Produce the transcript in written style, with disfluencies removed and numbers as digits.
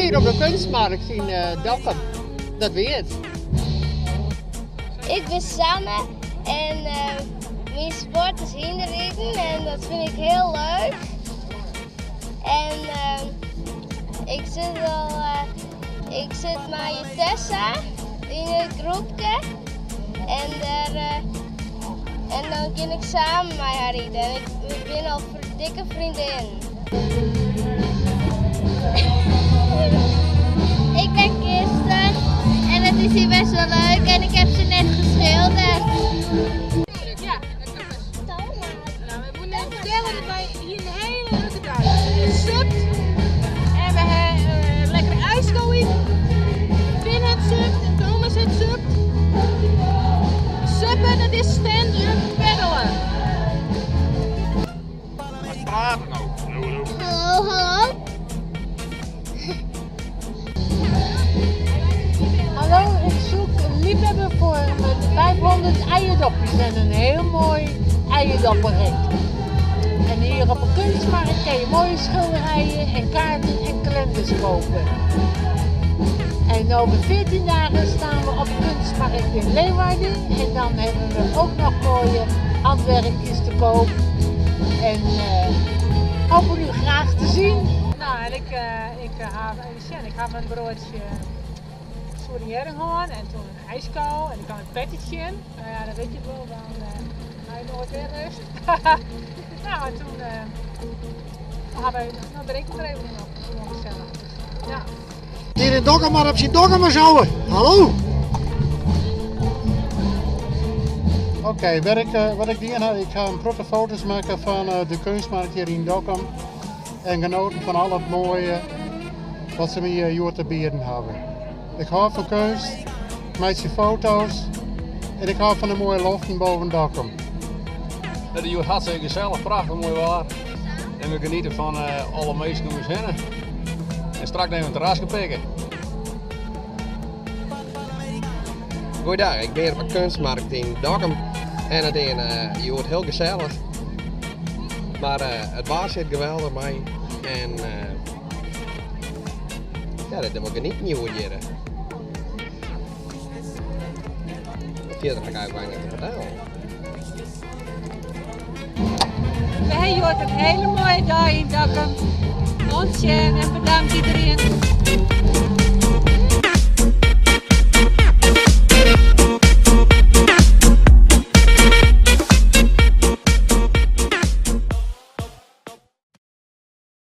Hier op de Kunstmarkt yn Dokkum. Dat wie it. Ik bin Sanne en myn sport is hynderriden en dat fyn ik hiel leuk. En ik sit al, ik sit mei Tessa yn it groepke en dêr, en dan gean ik samen mei har riden en we binne al dikke freondinnen. Ik ben Kirsten en het is hier best wel leuk en ik heb ze net geschilderd. Ja. Nou, we moeten even vertellen dat wij hier een hele leuke dag hebben. Supt en we hebben lekker ijsko in. Finn het supt en Thomas het supt. Suppen, dat is stand-up paddelen. Wat praten nou? Hallo, hallo. Hallo. Hallo, ik zoek een liefhebber voor mijn 500 eierdopjes en een heel mooi eierdoppenrek. En hier op de kunstmarkt kan je mooie schilderijen en kaarten en kalenders kopen. En over 14 dagen staan we op de kunstmarkt in Leeuwarden. En dan hebben we ook nog mooie handwerkjes te koop. En hopen u graag te zien. Nou, en ik heb mijn broodje soerenjering gehad en toen een ijskou en ik had een pettetje. Nou ja, dat weet je wel, dan ga je nooit weer rust. Nou, en toen hebben we, nou drink ik er even nog, gewoon gezellig. Dus, ja. Hier in Dokkum maar op zijn Dokkum maar zo. Hallo! Oké, wat ik hier heb, ik ga een protte foto's maken van de kunstmarkt hier in Dokkum. En genoten van al het mooie wat ze me hier te bieden hebben. Ik hou van kunst, ik maak foto's en ik hou van de mooie loften boven Dokkum. Het is hartstikke gezellig, prachtig mooi waar. En we genieten van alle mensen om ons heen. En straks nemen we een terrasje pikken. Goeiedag, ik ben hier op de kunstmarkt in Dokkum. En het is je wordt heel gezellig. Maar het waar zit geweldig mee. En ja, dat wil ik niet nieuw hier. Verder ga ik eigenlijk weinig te vertellen. We hebben een hele mooie dag in Dokkum. Ontzettend en bedankt iedereen.